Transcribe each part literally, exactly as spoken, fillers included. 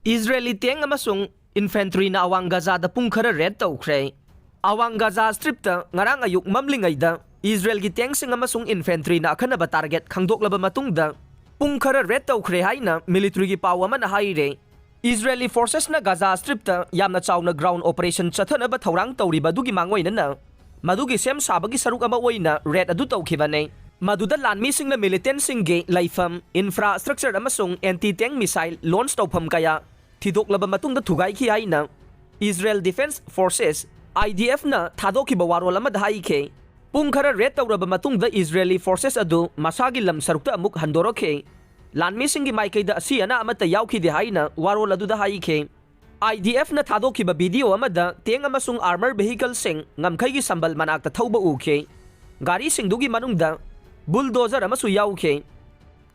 Israeli ꯇꯦꯡ ꯑꯃꯁꯨꯡ ꯏꯟꯐꯦꯟꯇ꯭ꯔꯤꯅ ꯑꯋꯥꯡ ꯒꯖꯥꯗ ꯄꯨꯡ ꯈꯔ ꯔꯦꯗ ꯇꯧꯈ꯭ꯔꯦ꯫ ꯑꯋꯥꯡ ꯒꯖꯥ ꯁ꯭ꯇ꯭ꯔꯤꯞꯇ ꯉꯔꯥꯡ ꯑꯌꯨꯛ ꯃꯝꯂꯤꯉꯩꯗ ꯏꯖꯔꯦꯜꯒꯤ ꯇꯦꯡꯁꯤꯡ ꯑꯃꯁꯨꯡ ꯏꯟꯐꯦꯟꯇ꯭ꯔꯤꯅ ꯑꯈꯟꯅꯕ ꯇꯥꯔꯒꯦꯠ ꯈꯪꯗꯣꯛꯂꯕ ꯃꯇꯨꯡꯗ ꯄꯨꯡ ꯈꯔ ꯔꯦꯗ ꯇꯧꯈ꯭ꯔꯦ ꯍꯥꯏꯅ ꯃꯤꯂꯤꯇ꯭ꯔꯤꯒꯤ ꯄꯥꯎ ꯑꯃꯅ ꯍꯥꯏꯔꯦ꯫ ꯏꯖꯔꯦꯂꯤ ꯐꯣꯔꯁꯦꯁꯅ ꯒꯖꯥ ꯁ꯭ꯇ꯭ꯔꯤꯞꯇ ꯌꯥꯝꯅ ꯆꯥꯎꯅ ꯒ꯭ꯔꯥꯎꯟ ꯑꯣꯄꯔꯦꯁꯟ ꯆꯠꯊꯅꯕ ꯊꯧꯔꯥꯡ ꯇꯧꯔꯤꯕ ꯑꯗꯨꯒꯤ ꯃꯥꯡꯑꯣꯏꯅꯅ ꯃꯗꯨꯒꯤ ꯁꯦꯝ ꯁꯥꯕꯒꯤ ꯁꯔꯨꯛ ꯑꯃ ꯑꯣꯏꯅ ꯔꯦꯗ ꯑꯗꯨ ꯇꯧꯈꯤꯕꯅꯦ꯫ ꯃꯗꯨꯗ ꯂꯥꯟꯃꯤꯁꯤꯡꯅ ꯃꯤꯂꯤꯇꯦꯟꯁꯤꯡꯒꯤ ꯂꯩꯐꯝ, ꯏꯟꯐ꯭ꯔꯥꯁ꯭ꯇ꯭ꯔꯛꯆꯔ ꯑꯃꯁꯨꯡ ꯑꯦꯟꯇꯤ ꯇꯦꯡ ꯃꯤꯁꯥꯏꯜ ꯂꯣꯟꯆ ꯇꯧꯐꯝ ꯀꯌꯥ ꯊꯤꯗꯣꯛꯂꯕ ꯃꯇꯨꯡꯗ ꯊꯨꯒꯥꯏꯈꯤ ꯍꯥꯏꯅ ꯏꯖꯔꯦꯜ ꯗꯤꯐꯦꯟꯁ ꯐꯣꯔꯁꯦꯁ, IDF, ꯅ ꯊꯥꯗꯣꯛꯈꯤꯕ ꯋꯥꯔꯣꯜ ꯑꯃꯗ ꯍꯥꯏꯈꯤ꯫ ꯄꯨꯡ ꯈꯔ ꯔꯦꯗ ꯇꯧꯔꯕ ꯃꯇꯨꯡꯗ ꯏꯖꯔꯦꯂꯤ ꯐꯣꯔꯁꯦꯁ ꯑꯗꯨ ꯃꯁꯥꯒꯤ ꯂꯝ ꯁꯔꯨꯛꯇ ꯑꯃꯨꯛ ꯍꯟꯗꯣꯔꯛꯈꯤ꯫ ꯂꯥꯟꯃꯤꯁꯤꯡꯒꯤ ꯃꯥꯏꯀꯩꯗ ꯑꯁꯤ ꯑꯅꯥ ꯑꯃꯠꯇ ꯌꯥꯎꯈꯤꯗꯦ ꯍꯥꯏꯅ ꯋꯥꯔꯣꯜ ꯑꯗꯨꯗ ꯍꯥꯏꯈꯤ꯫ IDF ꯅ ꯊꯥꯗꯣꯛꯈꯤꯕ ꯚꯤꯗꯤꯑꯣ ꯑꯃꯗ ꯇꯦꯡ ꯑꯃꯁꯨꯡ ꯑꯥꯔꯃꯔ ꯚꯦꯍꯤꯀꯜꯁꯤꯡ ꯉꯝꯈꯩꯒꯤ ꯁꯝꯕꯜ ꯃꯅꯥꯛꯇ ꯊꯧꯕ ꯎꯈꯤ꯫ ꯒꯥꯔꯤꯁꯤꯡꯗꯨꯒꯤ ꯃꯅꯨꯡꯗ ꯕꯨꯜꯗꯣꯖꯔ ꯑꯃꯁꯨ ꯌꯥꯎꯈꯤ꯫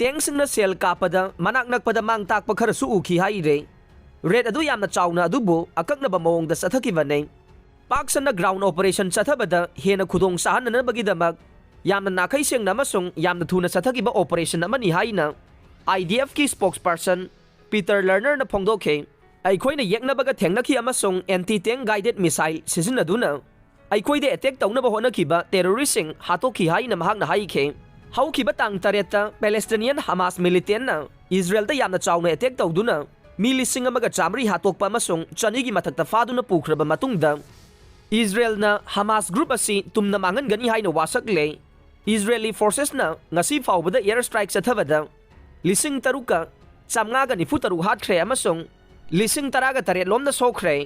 ꯇꯦꯡꯁꯤꯡꯅ ꯁꯦꯜ ꯀꯥꯞꯄꯗ ꯃꯅꯥꯛ ꯅꯛꯄꯗ ꯃꯥꯡ ꯇꯥꯛꯄ ꯈꯔꯁꯨ ꯎꯈꯤ ꯍꯥꯏꯔꯦ꯫ ꯔꯦꯗ ꯑꯗꯨ ꯌꯥꯝꯅ ꯆꯥꯎꯅ ꯑꯗꯨꯕꯨ ꯑꯀꯛꯅꯕ ꯃꯑꯣꯡꯗ ꯆꯠꯊꯈꯤꯕꯅꯤ꯫ ꯄꯥꯛ ꯁꯟꯅ ꯒ꯭ꯔꯥꯎꯟ ꯑꯣꯄꯔꯦꯁꯟ ꯆꯠꯊꯕꯗ ꯍꯦꯟꯅ ꯈꯨꯗꯣꯡ ꯆꯥꯍꯟꯅꯅꯕꯒꯤꯗꯃꯛ ꯌꯥꯝꯅ ꯅꯥꯈꯩ ꯁꯦꯡꯅ ꯑꯃꯁꯨꯡ ꯌꯥꯝꯅ ꯊꯨꯅ ꯆꯠꯊꯈꯤꯕ ꯑꯣꯄꯔꯦꯁꯟ ꯑꯃꯅꯤ ꯍꯥꯏꯅ IDF ꯀꯤ ꯁ꯭ꯄꯣꯛꯁꯄꯔꯁꯟ ꯄꯤꯇꯔ ꯂꯔꯅꯔꯅ ꯐꯣꯡꯗꯣꯛꯈꯤ꯫ ꯑꯩꯈꯣꯏꯅ ꯌꯦꯛꯅꯕꯒ ꯊꯦꯡꯅꯈꯤ ꯑꯃꯁꯨꯡ ꯑꯦꯟꯇꯤ ꯇꯦꯡ ꯒꯥꯏꯗꯦꯗ ꯃꯤꯁꯥꯏꯜ ꯁꯤꯖꯤꯟꯅꯗꯨꯅ ꯑꯩꯈꯣꯏꯗ ꯑꯦꯇꯦꯛ ꯇꯧꯅꯕ ꯍꯣꯠꯅꯈꯤꯕ ꯇꯦꯔꯣꯔꯤꯁ꯭ꯠꯁꯤꯡ ꯍꯥꯠꯇꯣꯛꯈꯤ ꯍꯥꯏꯅ ꯃꯍꯥꯛꯅ ꯍꯥꯏꯈꯤ꯫ ꯍꯧꯈꯤꯕ ꯇꯥꯡ ꯇꯔꯦꯠꯇ ꯄꯦꯂꯦꯁꯇꯤꯅꯤꯌꯟ ꯍꯃꯥꯁ ꯃꯤꯂꯤꯇꯦꯟꯅ ꯏꯖꯔꯦꯜꯗ ꯌꯥꯝꯅ ꯆꯥꯎꯅ ꯑꯦꯇꯦꯛ ꯇꯧꯗꯨꯅ ꯃꯤ ꯂꯤꯁꯤꯡ ꯑꯃꯒ ꯆꯥꯃꯔꯤ ꯍꯥꯠꯇꯣꯛꯄ ꯑꯃꯁꯨꯡ ꯆꯅꯤꯒꯤ ꯃꯊꯛꯇ ꯐꯥꯗꯨꯅ ꯄꯨꯈ꯭ꯔꯕ ꯃꯇꯨꯡꯗ, ꯏꯖꯔꯦꯜꯅ ꯍꯃꯥꯁ ꯒ꯭ꯔꯨꯞ ꯑꯁꯤ ꯇꯨꯝꯅ ꯃꯥꯡꯍꯟꯒꯅꯤ ꯍꯥꯏꯅ ꯋꯥꯁꯛꯂꯦ꯫ ꯏꯖꯔꯦꯂꯤ ꯐꯣꯔꯁꯦꯁꯅ ꯉꯁꯤ ꯐꯥꯎꯕꯗ ꯑꯦꯌꯔ ꯁ꯭ꯇ꯭ꯔꯥꯏꯛ ꯆꯠꯊꯕꯗ ꯂꯤꯁꯤꯡ ꯇꯔꯨꯛꯀ ꯆꯥꯃꯉꯥꯒ ꯅꯤꯐꯨ ꯇꯔꯨꯛ ꯍꯥꯠꯈ꯭ꯔꯦ ꯑꯃꯁꯨꯡ ꯂꯤꯁꯤꯡ ꯇꯔꯥꯒ ꯇꯔꯦꯠ ꯂꯣꯝꯗ ꯁꯣꯛꯈ꯭ꯔꯦ꯫